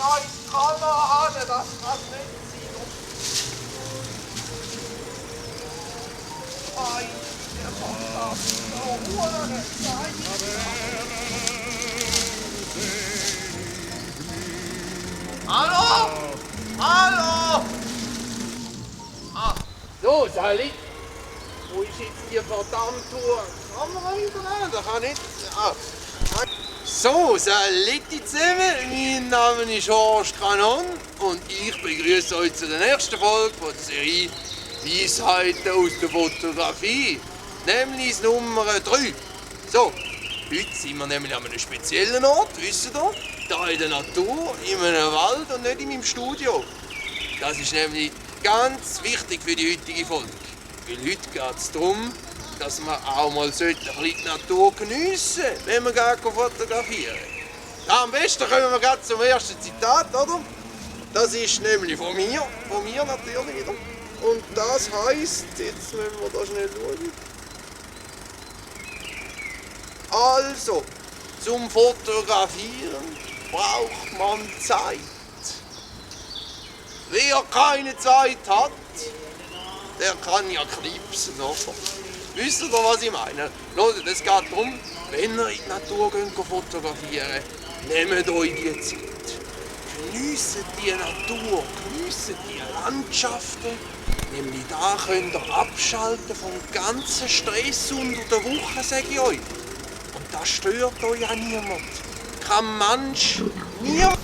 scheiß Kamera an, das kann nicht sein. Nein, der macht das so Huren, Hallo? Hallo? Ah, so, Sally. Wo ist jetzt die verdammte Kamera wieder? Da kann nicht. Ah. So, Saletti zusammen, mein Name ist Horst Kanon und ich begrüße euch zu der nächsten Folge von der Serie Weisheiten aus der Fotografie, nämlich Nummer 3. So, heute sind wir nämlich an einem speziellen Ort, wisst ihr? Da in der Natur, in einem Wald und nicht in meinem Studio. Das ist nämlich ganz wichtig für die heutige Folge. Weil heute geht es darum, dass wir auch mal ein bisschen die Natur geniessen sollten, wenn wir gehen fotografieren. Ja, am besten kommen wir gleich zum ersten Zitat, oder? Das ist nämlich von mir natürlich wieder. Und das heisst, jetzt müssen wir da schnell schauen. Also, zum Fotografieren braucht man Zeit. Wer keine Zeit hat, der kann ja knipsen, oder? Wisst ihr, was ich meine? Leute, es geht darum, wenn ihr in die Natur geht, fotografieren, nehmt euch die Zeit. Geniessen die Natur, geniessen die Landschaften. Nämlich da könnt ihr abschalten vom ganzen Stress unter der Woche, sage ich euch. Und das stört euch ja niemand. Kein Mensch, niemand.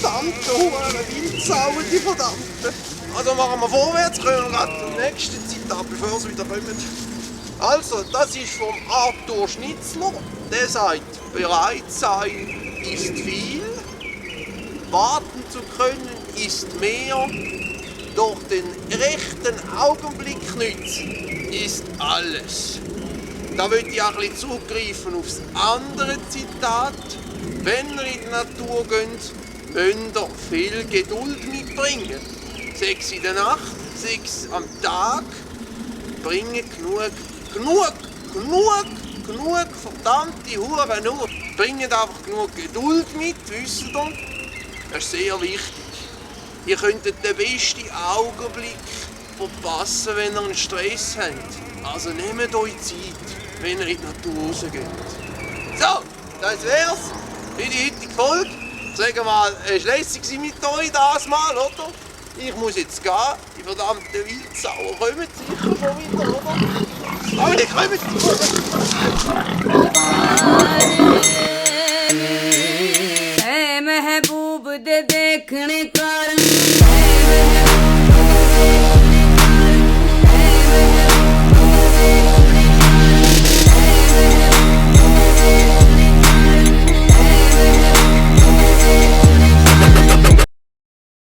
Verdammte Windsauen, die verdammten. Also machen wir vorwärts, kommen wir gerade zum nächsten Zitat, bevor es wieder kommt. Also, das ist vom Arthur Schnitzler. Der sagt, bereit sein ist viel, warten zu können ist mehr, doch den rechten Augenblick nützen ist alles. Da würde ich auch ein bisschen zugreifen aufs andere Zitat. Wenn ihr in die Natur geht, müsst ihr viel Geduld mitbringen. 6 in der Nacht, 6 am Tag. Bringen genug verdammte Huren nur. Bringen einfach genug Geduld mit, wisst ihr? Das ist sehr wichtig. Ihr könntet den besten Augenblick verpassen, wenn ihr einen Stress habt. Also nehmt euch Zeit, wenn ihr in die Natur rausgeht. So, das wär's für die heutige Folge. Sagen wir mal, es war lässig mit euch das Mal, oder? Ich muss jetzt gehen. Die verdammten Wildsauer kommen sicher schon wieder, oder? Aber die kommen!